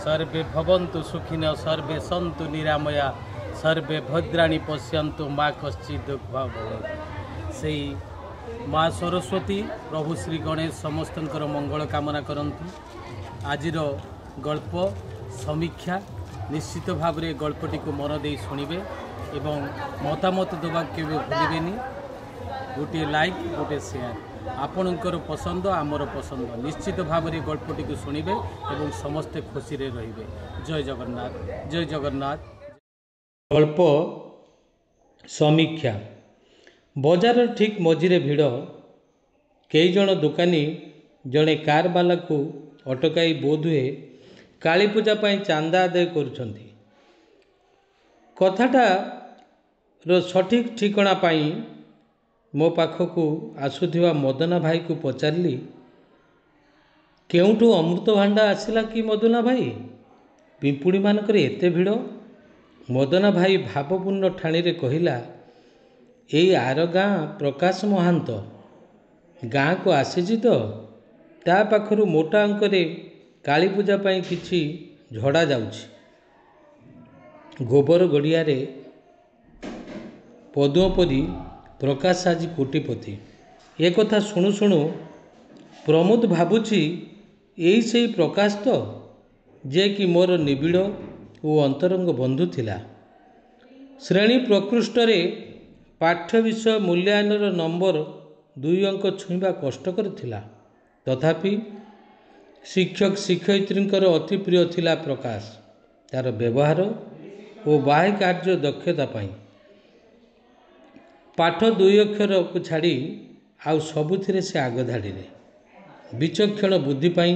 ସର୍ବେ ଭବନ୍ତୁ ସୁଖିନ, ସର୍ବେ ସନ୍ତୁ ନିରାମୟା, ସର୍ବେ ଭଦ୍ରାଣୀ ପଶ୍ୟନ୍ତୁ ମା କଶ୍ଚିତ୍ ଦୁଃଖ ଭବେତ୍। ସେଇ ମା ସରସ୍ୱତୀ, ପ୍ରଭୁ ଶ୍ରୀ ଗଣେଶ ସମସ୍ତଙ୍କର ମଙ୍ଗଳ କାମନା କରନ୍ତୁ। ଆଜିର ଗଳ୍ପ ସମୀକ୍ଷା, ନିଶ୍ଚିତ ଭାବରେ ଗଳ୍ପଟିକୁ ମନ ଦେଇ ଶୁଣିବେ ଏବଂ ମତାମତ ଦେବାକୁ କେବେ ଭୁଲିବେନି। ଗୋଟିଏ ଲାଇକ୍, ଗୋଟିଏ ସେୟାର, ଆପଣଙ୍କର ପସନ୍ଦ ଆମର ପସନ୍ଦ। ନିଶ୍ଚିତ ଭାବରେ ଗଳ୍ପଟିକୁ ଶୁଣିବେ ଏବଂ ସମସ୍ତେ ଖୁସିରେ ରହିବେ। ଜୟ ଜଗନ୍ନାଥ, ଜୟ ଜଗନ୍ନାଥ। ଗଳ୍ପ ସମୀକ୍ଷା। ବଜାରର ଠିକ୍ ମଝିରେ ଭିଡ଼। କେଇଜଣ ଦୋକାନୀ ଜଣେ କାରବାଲାକୁ ଅଟକାଇ ବୋଧହୁଏ କାଳୀପୂଜା ପାଇଁ ଚାନ୍ଦା ଆଦାୟ କରୁଛନ୍ତି। କଥାଟାର ସଠିକ୍ ଠିକଣା ପାଇଁ ମୋ ପାଖକୁ ଆସୁଥିବା ମଦନା ଭାଇକୁ ପଚାରିଲି, କେଉଁଠୁ ଅମୃତଭାଣ୍ଡା ଆସିଲା କି ମଦନା ଭାଇ, ପିମ୍ପୁଡ଼ିମାନଙ୍କର ଏତେ ଭିଡ଼? ମଦନା ଭାଇ ଭାବପୂର୍ଣ୍ଣ ଠାଣିରେ କହିଲା, ଏଇ ଆର ଗାଁ ପ୍ରକାଶ ମହାନ୍ତ ଗାଁକୁ ଆସିଛି ତ, ତା ପାଖରୁ ମୋଟା ଅଙ୍କରେ କାଳୀପୂଜା ପାଇଁ କିଛି ଝଡ଼ା ଯାଉଛି। ଗୋବର ଗଡ଼ିଆରେ ପଦୁଅଁ ପରି ପ୍ରକାଶ ଆଜି କୋଟିପତି। ଏକଥା ଶୁଣୁ ଶୁଣୁ ପ୍ରମୋଦ ଭାବୁଛି, ଏଇ ସେଇ ପ୍ରକାଶ ତ, ଯେ କି ମୋର ନିବିଡ଼ ଓ ଅନ୍ତରଙ୍ଗ ବନ୍ଧୁ ଥିଲା। ଶ୍ରେଣୀ ପ୍ରକୃଷ୍ଟରେ ପାଠ୍ୟ ବିଷୟ ମୂଲ୍ୟାୟନର ନମ୍ବର 2 ଅଙ୍କ ଛୁଇଁବା କଷ୍ଟକର ଥିଲା। ତଥାପି ଶିକ୍ଷକ ଶିକ୍ଷୟିତ୍ରୀଙ୍କର ଅତି ପ୍ରିୟ ଥିଲା ପ୍ରକାଶ, ତାର ବ୍ୟବହାର ଓ ବାହ୍ୟ କାର୍ଯ୍ୟ ଦକ୍ଷତା ପାଇଁ। ପାଠ 2 ଅକ୍ଷରକୁ ଛାଡ଼ି ଆଉ ସବୁଥିରେ ସେ ଆଗଧାଡ଼ିରେ। ବିଚକ୍ଷଣ ବୁଦ୍ଧି ପାଇଁ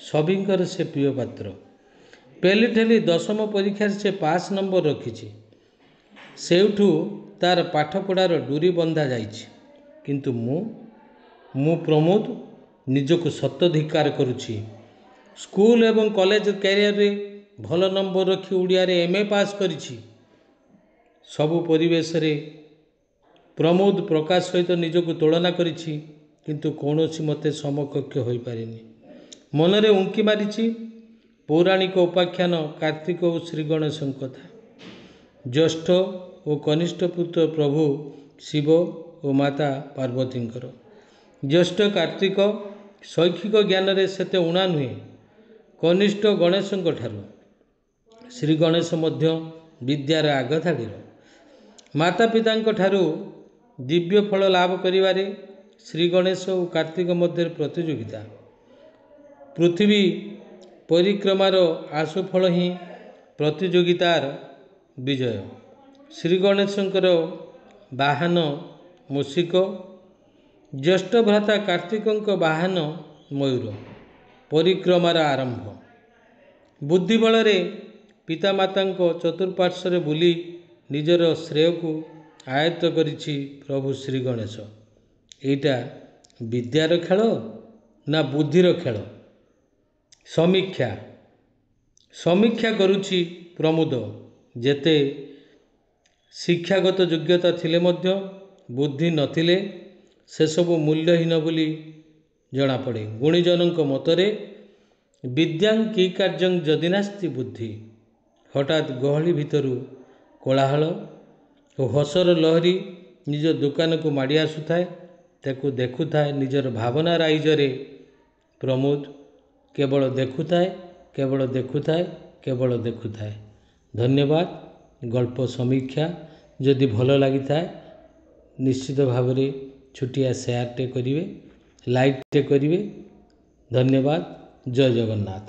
ସଭିଙ୍କର ସେ ପ୍ରିୟ ପାତ୍ର। ପେଲି ଠେଲି ଦଶମ ପରୀକ୍ଷାରେ ସେ ପାସ୍ ନମ୍ବର ରଖିଛି। ସେଇଠୁ ତାର ପାଠପଢ଼ାର ଡୁରି ବନ୍ଧା ଯାଇଛି। କିନ୍ତୁ ମୁଁ ପ୍ରମୋଦ ନିଜକୁ ସତ ଧିକ୍କାର କରୁଛି। ସ୍କୁଲ ଏବଂ କଲେଜ କ୍ୟାରିୟରରେ ଭଲ ନମ୍ବର ରଖି ଓଡ଼ିଆରେ ଏମ୍.ଏ. ପାସ୍ କରିଛି। ସବୁ ପରିବେଶରେ ପ୍ରମୋଦ ପ୍ରକାଶ ସହିତ ନିଜକୁ ତୁଳନା କରିଛି, କିନ୍ତୁ କୌଣସି ମତେ ସମକକ୍ଷ ହୋଇପାରିନି। ମନରେ ଉଙ୍କି ମାରିଛି ପୌରାଣିକ ଉପାଖ୍ୟାନ କାର୍ତ୍ତିକ ଓ ଶ୍ରୀଗଣେଶଙ୍କ କଥା। ଜ୍ୟେଷ୍ଠ ଓ କନିଷ୍ଠ ପୁତ୍ର ପ୍ରଭୁ ଶିବ ଓ ମାତା ପାର୍ବତୀଙ୍କର। ଜ୍ୟେଷ୍ଠ କାର୍ତ୍ତିକ ଶୈକ୍ଷିକ ଜ୍ଞାନରେ ସେତେ ଊଣା ନୁହେଁ କନିଷ୍ଠ ଗଣେଶଙ୍କ ଠାରୁ। ଶ୍ରୀଗଣେଶ ମଧ୍ୟ ବିଦ୍ୟାର ଆଗଧାଡ଼ିର। ମାତା ପିତାଙ୍କ ଠାରୁ ଦିବ୍ୟ ଫଳ ଲାଭ କରିବାରେ ଶ୍ରୀଗଣେଶ ଓ କାର୍ତ୍ତିକ ମଧ୍ୟରେ ପ୍ରତିଯୋଗିତା। ପୃଥିବୀ ପରିକ୍ରମାର ଆଶୁଫଳ ହିଁ ପ୍ରତିଯୋଗିତାର ବିଜୟ। ଶ୍ରୀଗଣେଶଙ୍କର ବାହନ ମୂଷିକ, ଜ୍ୟେଷ୍ଠ ଭ୍ରାତା କାର୍ତ୍ତିକଙ୍କ ବାହନ ମୟୂର। ପରିକ୍ରମାର ଆରମ୍ଭ। ବୁଦ୍ଧି ବଳରେ ପିତାମାତାଙ୍କ ଚତୁଃପାର୍ଶ୍ୱରେ ବୁଲି ନିଜର ଶ୍ରେୟକୁ ଆୟତ୍ତ କରିଛି ପ୍ରଭୁ ଶ୍ରୀଗଣେଶ। ଏଇଟା ବିଦ୍ୟାର ଖେଳ ନା ବୁଦ୍ଧିର ଖେଳ? ସମୀକ୍ଷା। ସମୀକ୍ଷା କରୁଛି ପ୍ରମୋଦ। ଯେତେ ଶିକ୍ଷାଗତ ଯୋଗ୍ୟତା ଥିଲେ ମଧ୍ୟ ବୁଦ୍ଧି ନଥିଲେ ସେସବୁ ମୂଲ୍ୟହୀନ ବୋଲି ଜଣାପଡ଼େ। ଗୁଣୀଜନଙ୍କ ମତରେ ବିଦ୍ୟାଂ କି କାର୍ଯ୍ୟଂ ଯଦି ନାସ୍ତି ବୁଦ୍ଧି। ହଠାତ୍ ଗହଳି ଭିତରୁ କୋଳାହଳ ଓ ହସର ଲହରୀ ନିଜ ଦୋକାନକୁ ମାଡ଼ି ଆସୁଥାଏ। ତାକୁ ଦେଖୁଥାଏ ନିଜର ଭାବନା ରାଇଜରେ ପ୍ରମୋଦ। କେବଳ ଦେଖୁଥାଏ, କେବଳ ଦେଖୁଥାଏ, କେବଳ ଦେଖୁଥାଏ। ଧନ୍ୟବାଦ। ଗଳ୍ପ ସମୀକ୍ଷା ଯଦି ଭଲ ଲାଗିଥାଏ, ନିଶ୍ଚିତ ଭାବରେ ଛୋଟିଆ ସେୟାରଟେ କରିବେ, ଲାଇକ୍ଟେ କରିବେ। ଧନ୍ୟବାଦ। ଜୟ ଜଗନ୍ନାଥ।